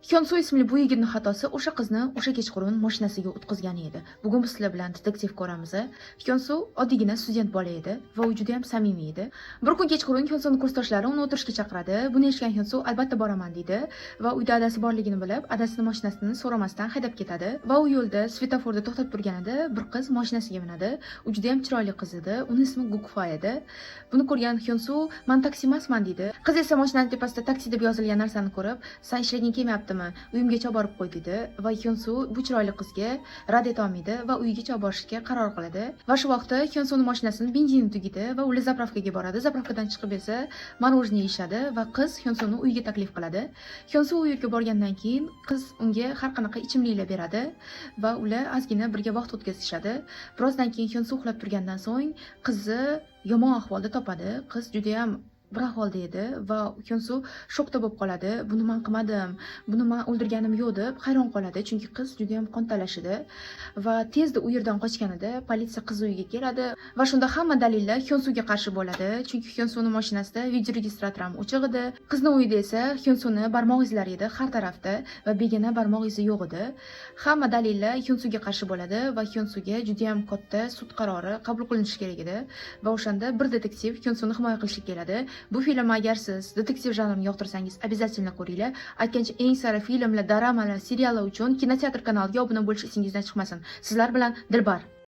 Hyunsu ismli bu yigitning xatosi o'sha qizni o'sha kechqurun mashinasiga o'tqizgani edi. Bugun biz sizlar bilan detektiv ko'ramiz. Hyunsu oddiygina student bola edi va u juda ham samimiy edi. Bir kun kechqurun Hyunsuni kursdoshlari uni o'tirishga chaqiradi. Buni eshitgan Hyunsu "Albatta boraman", deydi va uyda adasi borligini bilib, adasini mashinasini so'ramasdan haydab ketadi va u yo'lda svetoforda to'xtab turganida bir qiz mashinasiga minadi. U juda ham chiroyli qiz edi. Uni ismi Gukfa edi. Buni ko'rgan Hyunsu "Man taksi emasman", deydi. Qiz esa mashinani tepasida taksi deb yozilgan narsani ko'rib, "San ishlaging kelmayaptimi? Uyimgacha borib qo'y", deydi va Hyunsu bu chiroyli qizga rad etolmaydi va uyigacha borishga qaror qiladi. Va shu vaqtda Hyunsuni mashinasini benzini tugaydi va ular заправка ga boradi. Заправка dan chiqib esa мороженое yeyishadi va qiz Hyunsuni uyiga taklif qiladi. Hyunsu u yerga borgandan keyin qiz unga har qanaqa ichimliklar beradi va ular ozgina birga vaqt o'tkazishadi. Birozdan keyin Hyunsu uxlab turgandan so'ng qizni yomon ahvolda topadi. Qiz judayam bir ahvolda edi va Hyunsu shokda bo'lib qoladi. "Buni man qilmadim, buni man o'ldirganim yo'q", deb hayron qoladi, chunki qiz judayam qontalash edi va tezda u yerdan qochganida politsiya qiz uyiga keladi va shunda hamma dalillar Hyunsuga qarshi bo'ladi, chunki Hyunsuni mashinasida videoregistrator ham o'chiq edi. Qizni uyida esa Hyunsuni barmoq izlari edi har tarafda va begona barmoq izi yo'q edi. Hamma dalillar Hyunsuga qarshi bo'ladi va Hyunsuga judayam katta sud qarori qabul qilinishi kerak edi va o'shanda bir detektiv Hyunsuni himoya qilishga keladi. Bu filmni agar siz detektiv janrini yoqtirsangiz, обязательно ko'ringlar. Aytgancha, eng sara filmlar, doramalar, seriallar uchun Kinoteatr kanaliga obuna bo'lish esingizdan chiqmasin. Sizlar bilan Dilbar.